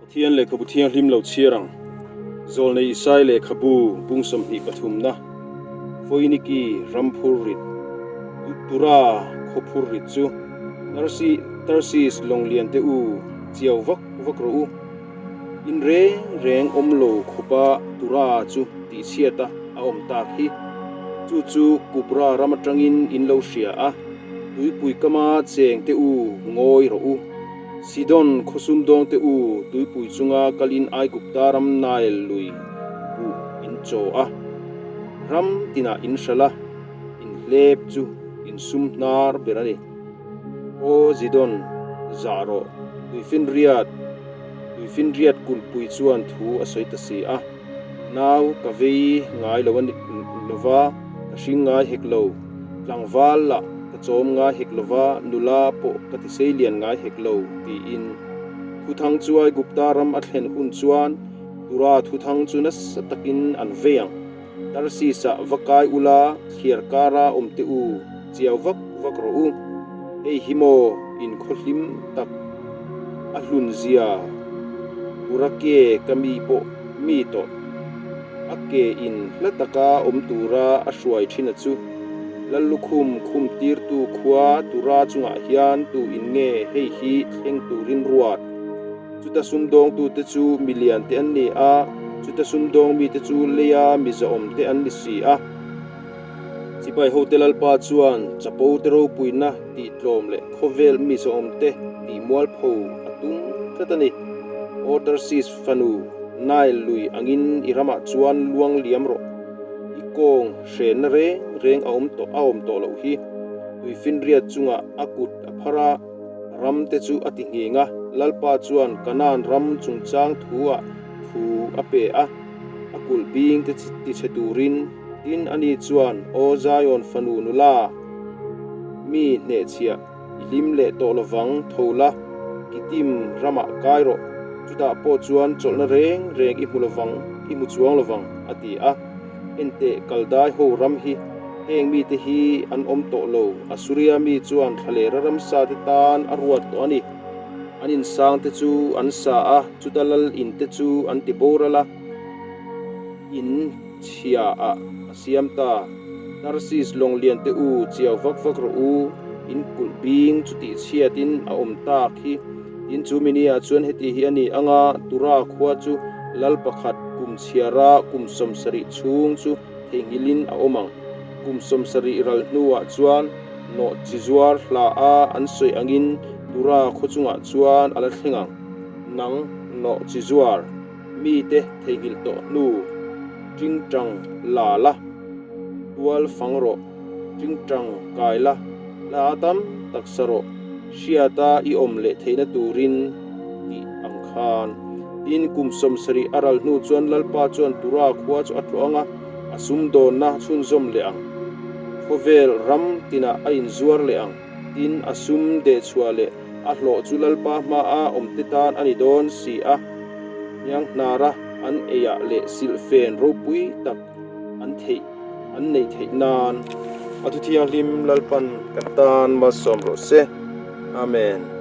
Pathian lehkhabu thianghlim lo chhiar ang. Zawlnei Isai lehkhabu bung 20 pathumna, Foiniki ram phurrit, Tura khaw phurrit chu Tarsis lawng lian te u chiau vak vak rawh u. In reng reng awm lo khawpa Tura chu tihchhiata a awm tak hi. Chu chu Kupra ram atangin in lo hria a, tuipui kama cheng te u ngawi rawh u. Sidon khaw sumdawng te u tuipui chunga kalin Aigupta ram Nile lui buh in chaw a, ram tinah in hralh a, in hlep chu in sum hnar ber a ni. Aw Zidon, zah rawh, tuifinriat, tuifinriat kulhpui chuan thu a sawi ta si a. Nau ka vei ngai lo a ni lova, ka hring ngai hek lo. Tlangval lah ka chawm ngai hek lova, nula pawh ka ti sei lian ngai hek lo, tiin. Thuthang chu Aigupta ram a thlen hun chuan Tura thuthang chu nasa takin an vei ang. Tarsis-ah va kai ula, thliar kara awm teh u, chiau vak vak rawh u. Hei hi maw in khaw hlim tak a hlun zia bura ke ka mi pawh mi tawh. A ke in hla taka awm tura a hruai thin a chu. Lallukhum khum tirtu khua tura chungah hian tu in nge hei hi thleng turin ruat? Chuta sumdawngtute chu milian te an ni a, chuta sumdawng mite chu leia mizawm te an ni si a. Sipai hote Lalpa chuan chapo te ropuina tih tlawm leh khawvel mizawm te tih mualpho a tum tlat a ni. Aw Tarsis fanu, Nile lui angin i ramah chuan luang liam rawh. I kawng hrenna reng reng a awm tawh a awm tawh loh hi. Tuifinriat chungah a kut a phar a. Ram te chu a ti nghing a, Lalpa chuan Kanaan ram chungchang thu-ah thu a pe a, a kulh bing te tichhe turin. Tin, ani chuan, Aw Zion fanu nula, mi hnehchhiah i hlim leh tawh lovang, tho la, Kitim ramah kai rawh, chutah pawh chuan chawlhna reng reng i hmu lovang, i hmu chuang lovang, a ti a. Enteh Kaldai ho ram hi heng mite hi an awm tawh lo, Asuria mi chuan thlalera ramsa te tan a ruat tawh a ni. An insang te chu an sa a, chuta lal in te chu an ti boral a, in chhia ah a siam ta. Tarsis lawng lian te u chiau vak vak rawh u, in kulh bing chu tih chhiat in a awm tak hi. Tin chu mini ah chuan heti hi a ni ang a, Tura khua chu lal pakhat kum chhiara kum 70 chhung chu theihnghilhin a awm ang. Kum 70 ral hnuah chuan nawh chi zuar hla a an sawi angin Tura khaw chungah chuan a la thleng ang. Nang nawh chi zuar mite theihnghilh tawh hnu tingtang la la, tual fang rawh. Tingtang kai la, hla tam tak sa rawh, hriata i awm leh theihna turin tih ang khan. Tin, kum 70 a ral hnu chuan Lalpa chuan Tura khua chu a tlawh ang a, a sumdawnna chhunzawm leh ang. Khawvel ram tinah a inzuar leh ang. Tin, a sum dehchhuah leh a hlawh chu Lalpa hmaa awmte tan a ni dawn si a, hnianghnara an eiah leh silhfen ropui tak an theih an neih theih nan a thu thianghlim Lalpan kan tan malsawm rawh se. Amen.